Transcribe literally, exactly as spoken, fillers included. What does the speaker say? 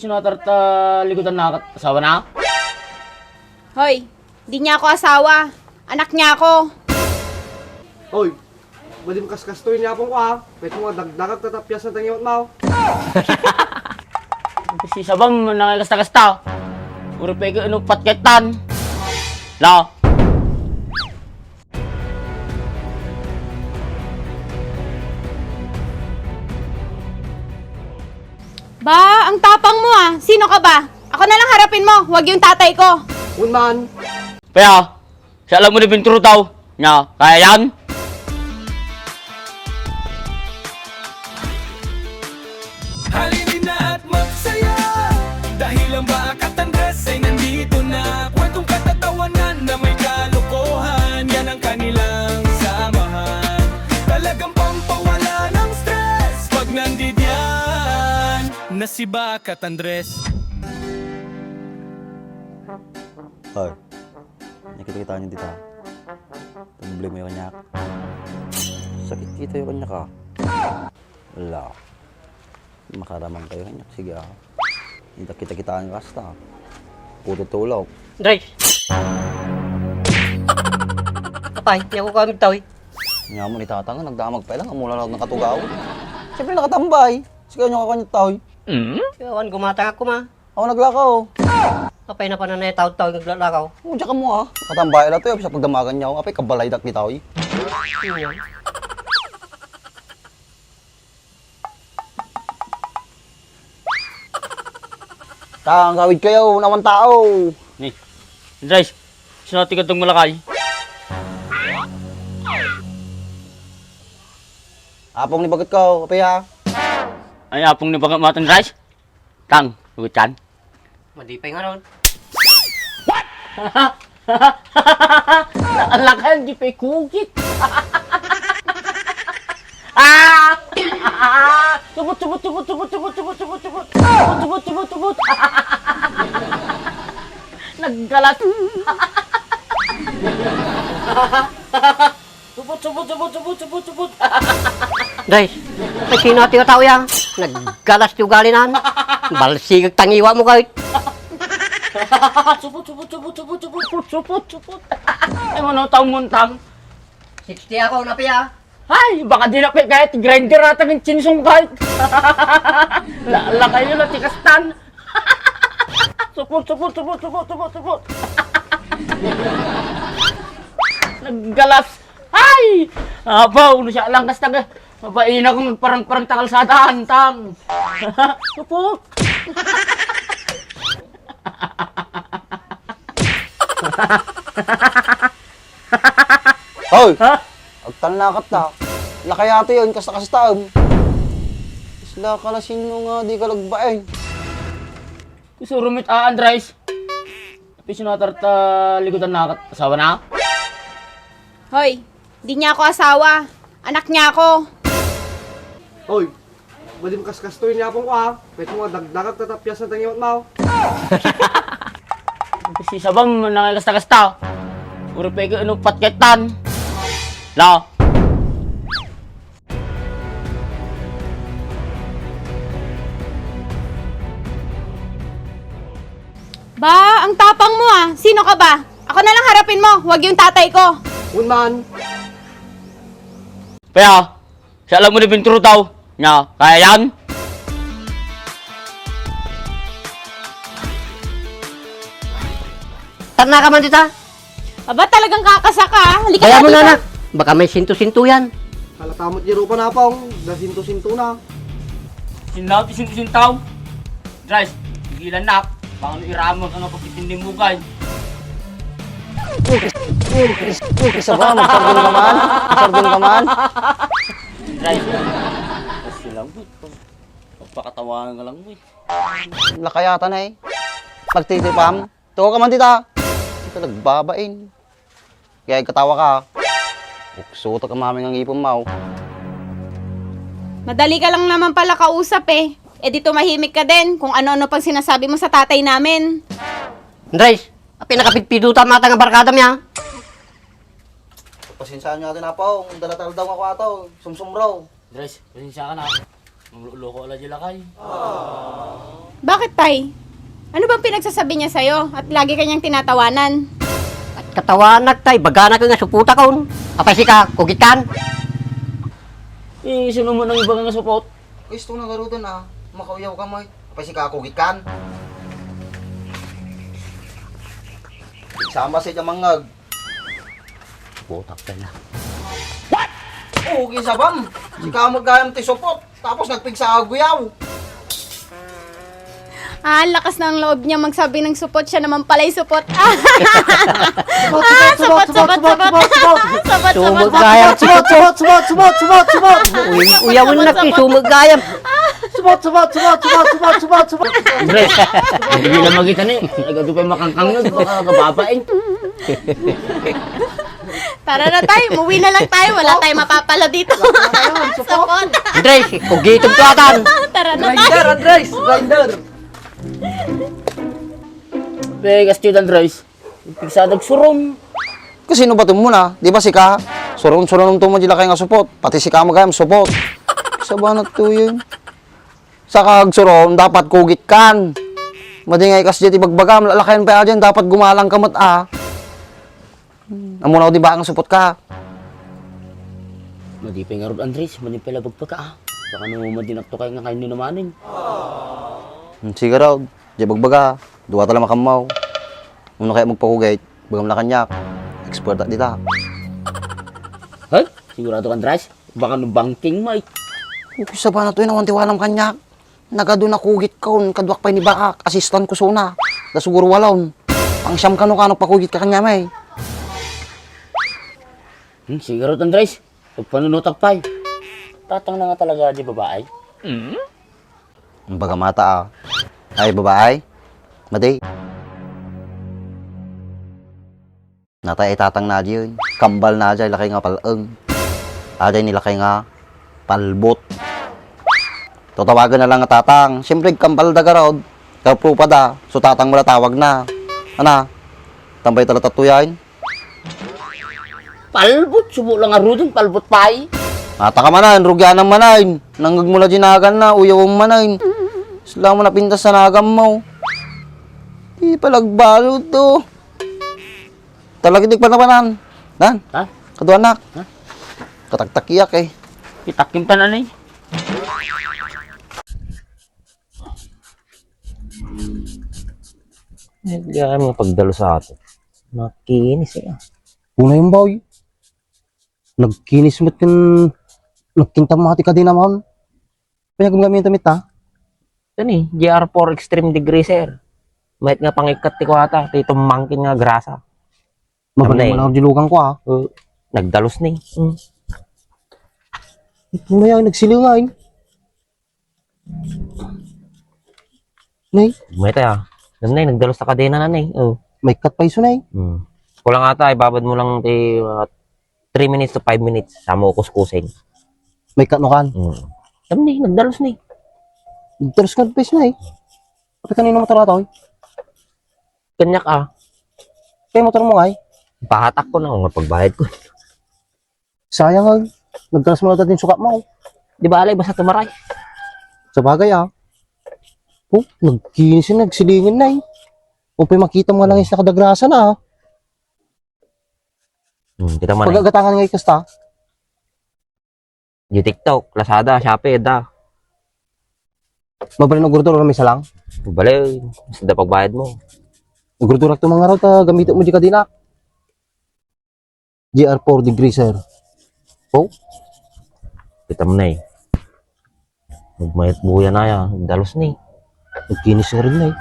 Sino atarta ligudan na kat asawa na? Hoy, di niya ako asawa. Anak niya ako. Hoy, madim kaskastoy ni apong ko, ah. Pwede mo dagdagag tatapias na tangiwat mo. Sisabam, nangagasta-gasta. Uri pa ikaw inuppat kaitan. La. Ba, ang tapang mo, ah. Sino ka ba? Ako na lang harapin mo, huwag yung tatay ko. Un man. Kaya, siya lang mo ni Binturo tao. Nya, kaya yan? Halina at magsaya dahil ang Bakat Andres ay nandito na. Kwentong katatawanan na may kalokohan, yan ang kanilang samahan. Talagang pampawala ng stress pag nandidiyan na si Bakat Andres. Hoy, nakita-kita niyo dita. Problema yung kanya. Sakit kita yung kanya ka. Wala. Makaramang kayo kanya. Sige, ah. Hindi kita-kitaan ka hasta. Puto tulog. Dre. Apay, di ako kami tao, eh. Nya mo ni tatang, nagdamag pa lang, mula lang nakatugaw. Siyempre nakatambay. Sige, ano ka kanya tao, eh? Sigawan, gumatang ako, ma. Ako naglakaw. Apay na pananay tao-tao yung naglakaw. Oh, diyan ka mo, ah. Katambay lang to, eh. Sa pagdamagan niya, oh. Apay, kabalay dak ni tao, eh. Yun. Tang, gawid kayo, naman tao. Ni, Andres, sino ti kadtong malakay? Apong ni bagat ko, apay ha? Ay, apong ni bagat mo, Andres? Tang, uwitan. Madipay nga ron. What? Alakan, di pa ikugit. Ah! Tubot, tubot, tubot, tubot, tubot, tubot, tubot, tubot. Tubot, tubot, tubot, tubot. Naggalas. Tubot, tubot, tubot, tubot, tubot, tubot. Day, ay sino ti tao ya? Naggalas ti ugali nan. Balsigag tangiwa mo, kay. Supot, supot, supot, supot, supot, supot, supot. Ay, mano, tao muntang. Sixty ako, napiya. Ay, baka di na pe-, kahit grinder ata ng chinsong kahit. La, la kayo, la, tikastan. Supot, supot, supot, supot, supot, supot. Naggalas. Ay! Abaw, no siya lang kasta ka. Mabain akong nagparang-parang takal sa daan, tang. Supot. Hoy! Ha? Agtalnakat ta. Lakayati yun, kasta-kasta, um. Isla ka na sino nga di ka lagbain. Gusto rumit a Andres. Tapi sinatar ta ligudan na kat asawa na? Hoy, di niya ako asawa. Anak niya ako. Hoy, madim kaskastoy ni apong ko, ah. Pwede mo dagdagag tatapias na tangiwat mo. Sisabam, nangay kasta-kasta. Uri pa ikaw inuppat kaitan. La. Ba, ang tapang mo, ah. Sino ka ba? Ako na lang harapin mo, huwag yung tatay ko. Un man. Kaya, siya lang mo ni Binturo tao. Nya, kaya yan? Tarna ka man dita. Aba, talagang kakasaka, ah. Halika Kaya na mo na, dito. Anak. Baka may sinto-sinto yan. Kalatamot di rupa na pa, oh. Da sinto-sinto na. Sinlaw ti sinto-sintaw. Dres, pigilan na. Baka no iraman ka nga pagkitindimugay. Isa ba? Magsardon ka man? Magsardon ka man? Dres. Kasi lang, pagpakatawanan ka lang, eh. Lakayata na, eh. Pagtitipam. Tuo ka man dita. Ito nagbabain. Kaya katawa ka. Uksutak ang maming ang ipon mo. Madali ka lang naman pala kausap eh. Eh di tumahimik ka din kung ano-ano pang sinasabi mo sa tatay namin. Andres, apay nakapidpiduta mata nga barkada mi, ah. Pasensyaan nyo natin, Apo. Ang dalatal daw nga kwato. Sumsumraw. Andres, pasensya ka na. Loko la di lakay. Bakit, tay? Ano bang pinagsasabi niya sa'yo at lagi ka niyang tinatawanan? At katawanak, tay, bagana ka nga suputakon. Apay sika, kugitkan? Eh, sino mo nang iba nga supot? Gusto na garudan, ah. Makauyaw ka, May. Apay sika, kugitkan? Sama sa mangag. Putak ka na. What? Oo, gisabam. Sika mo gayam ti supot. Tapos nagpigsa a guyaw. Ah, lakas ng loob niya magsabi ng supot. Siya naman pala'y supot. Ah, supot, supot, supot, supot, supot, supot, supot. Supot, supot, supot, supot, supot, supot, supot, supot, supot. Uy, uyawin na, supot, supot. Sumot gayam. Supot, supot, supot, supot, supot, supot, supot. Andres, hindi na magita ni. Ay, gato pa makangkang yun. Baka kababain. Tara na tayo, umuwi na lang tayo. Wala tayong mapapala dito. Wala na yun, supot. Supot. Andres, kugitom to atan. Tara na tayo. Grinder, Andres, grinder. Be, Castillo, Andres. Pigsa nagsuron. Kasino ba tumuna? Di ba sika? Suron-suron tumuna di lakay nga supot. Pati sika magayam supot. Sabanat to yun. Saka agsuron, dapat kugitkan. Madi nga ikas di bagbagam, lalakian pa yan, dapat gumalang ka met, ah. Amo na, di ba, ang supot ka? Madi pa nga rod, Andres, madi pa labag pa ka, ah. Baka no, madi nakto kayo nga kayo ni namanin. Hmm, sige raw, di bagbaga, duwa tala makammaw. Uno kaya magpakugit, bagam na kaniak. Expert ak dita. Hoy, sigurado ka, Andres? Baka no banking, Mike. Uy, sabana to, inawan ti walam kaniak. Nagadu na kugit kaon, kaduak pay ni baak, assistant ko suna. Da siguro walon. Pangsiam kano kano pakugit ka kanya, may. Hmm, siguro, Andres. Pagpanunutak pay. Tatang na nga talaga di babae. Ang baga mata, ah. Ay, babae. Madi. Natay ay tatang na diyon. Kambal na diay, lakay nga pal-eng. Adiay ni lakay nga palbot. Tatawagan na lang nga tatang. Siyempre, kambal da garod. Kapupa da. So, tatang mo la tawag na. Ana? Tambay tala tatuyain. Palbot, subo lang nga rudin, palbot pay. Ata ka manan, rugyanan manan. Nangag mo la dinagan na, uyawam manan. Sila mo napintas sa nagam mo. Di palagbalod to. Talaga di panapanan. Dan? Ha? Kaduanak. Ha? Kataktakiak eh. Itakim tanan eh. Eh, di kami nga pagdalo sa ato. Nakinis eh. Una yung boy. Nagkinis mo kin, nagkinta mo ati ka din naman. Panyagam kami ito, mita? Ito ni, G R four Extreme Degreaser. Mayat nga pangikat ti kuwata, ti tumangkin nga grasa. Mabalik Tamnay. Mo lang ang dilugan ko, ah. Uh, nagdalus ni. Mm. Ito na yan, nagsilingan. Nay? Mayat, ah. Tamnay, nagdalus ta kadena na, nay. Oh. May cut pa iso, nay. Hmm. Kulang ata, ibabad mo lang ti, uh, three minutes to five minutes, sa mo kuskusin. May cut no kan? Hmm. Tamnay, nagdalus ni. Nagdalus ka pa iso, nay. Pati kanino motor ato, eh? Kanyak, ah. Kaya motor mo, ay? Pahatak ko na, kung pagbayad ko. Sayang, ay. Nagkalas mo na dati yung sukat mo. Di ba, alay, basta tumaray? Sa bagay, ah. Oh, nagkinis yun, nagsilingan na, eh. O, pa makita mo nga lang yung nakadagrasa na, ah. Hmm, kita mo na. Pagagatangan nga ikasta. Di TikTok, Lazada, Shopee, da. Mabalin og order, may salang? Bale, basta da pagbayad mo. Ugurdurak to mga raw, ta gamitin mo di kadina. G R four degree, sir. Oh? Kita mo na eh. Nagmayat buya na ya, nagdalus ni. Nagkinis nga rin na eh.